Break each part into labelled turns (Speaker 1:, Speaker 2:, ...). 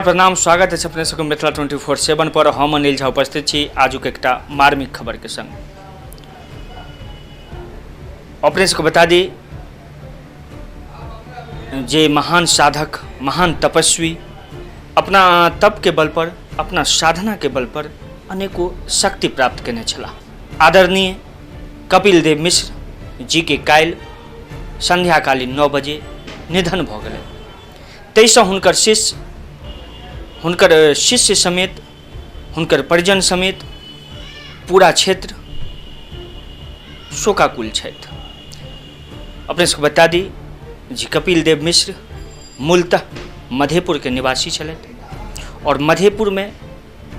Speaker 1: प्रणाम, स्वागत अछि अपने सबके मिथिला 24/7 पर। हम अनिल झा उपस्थित छी आजुक एकटा मार्मिक खबर के संग। अपने सबके बता दी जे महान साधक, महान तपस्वी अपना तप के बल पर, अपना साधना के बल पर अनेको शक्ति प्राप्त केने छलाह। आदरणीय कपिल देव मिश्र जी के काल्हि संध्याकालीन 9 बजे निधन भऽ गेलै। ताहिसँ हुनकर शिष्य, हुनकर शिष्य समेत हुनकर परिजन समेत पूरा क्षेत्र शोकाकुल छथि। अपने सबके बता दी जे कपिल देव मिश्र मूलतः मधेपुरके निवासी छलथि आओर मधेपुरमे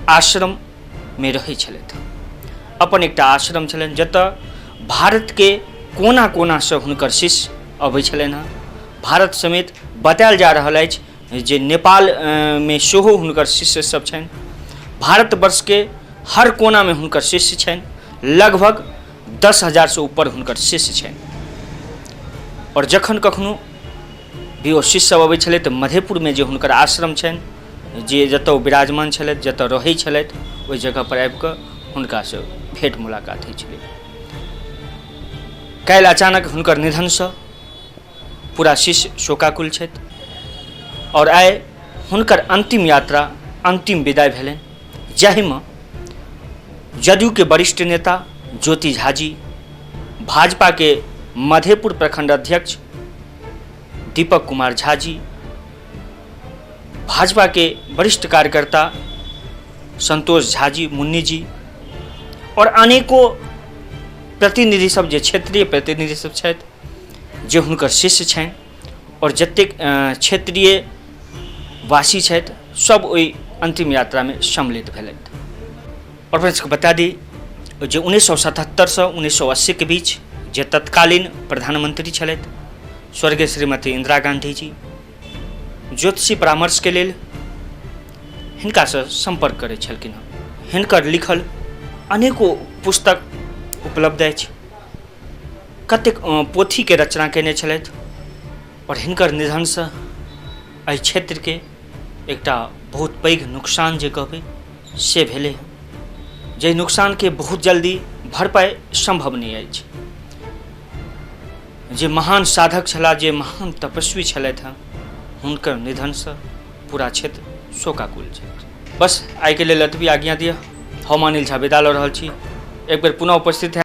Speaker 1: आश्रममे रहै छलथि। अपन एकटा आश्रम छलनि जतऽ भारतके कोना कोनासँ हुनकर शिष्य अबै छलनि हँ। भारत समेत बतायल जा रहल अछि जे नेपालमे सेहो हुनकर शिष्य सब छनि। भारतवर्षके हर कोनामे हुनकर शिष्य छनि। लगभग 10,000सँ ऊपर हुनकर शिष्य छनि। आओर जखन कखनो भी ओ शिष्य सब अबै छलै तऽ मधेपुरमे जे हुनकर आश्रम छनि, जे जतऽ ओ विराजमान छलथि, जतऽ रहै छलथि, ओहि जगहपर आबिकऽ हुनकासँ भेँट मुलाकात होइ छलै। काल्हि अचानक हुनकर निधनसँ पूरा शिष्य शोकाकुल छथि आओर आइ हुनकर अन्तिम यात्रा, अन्तिम विदाइ भेलनि, जाहिमे जदयूके वरिष्ठ नेता ज्योति झाजी, भाजपाके मधेपुर प्रखंड अध्यक्ष दीपक कुमार झाजी, भाजपा के वरिष्ठ कार्यकर्ता संतोष झाजी मुन्नी जी और अनेकों प्रतिनिधि सब, जे क्षेत्रीय प्रतिनिधि सब छथि, जे हुनकर शिष्य छनि और जतेक क्षेत्रीय वासी छथि, सब ओहि अंतिम यात्रा में सम्मिलित भेलथि। और अपने सबके बता दी जे 1977 से 1980 के बीच जे तत्कालीन प्रधानमंत्री छलथि स्वर्गीय श्रीमती इंदिरा गांधी जी, ज्योतिषी परामर्शके लेल हिनकासँ सम्पर्क करै छलखिन हँ। हिनकर लिखल अनेको पुस्तक उपलब्ध अछि। कतेक पोथीके रचना कयने छलथि आओर हिनकर निधनसँ एहि क्षेत्रके एकटा बहुत पैघ नुकसान जे कहबै से भेलै हँ, जाहि नुकसानके बहुत जल्दी भरपाइ सम्भव नहि अछि। जे महान साधक छलाह, जे महान तपस्वी छलथि हँ, हुनकर निधनसँ पूरा क्षेत्र शोकाकुल छै। बस आइके लेल एतबी आज्ञा दिअ। हम अनिल झा विदा लऽ रहल छी। एक बेर पुनः उपस्थित है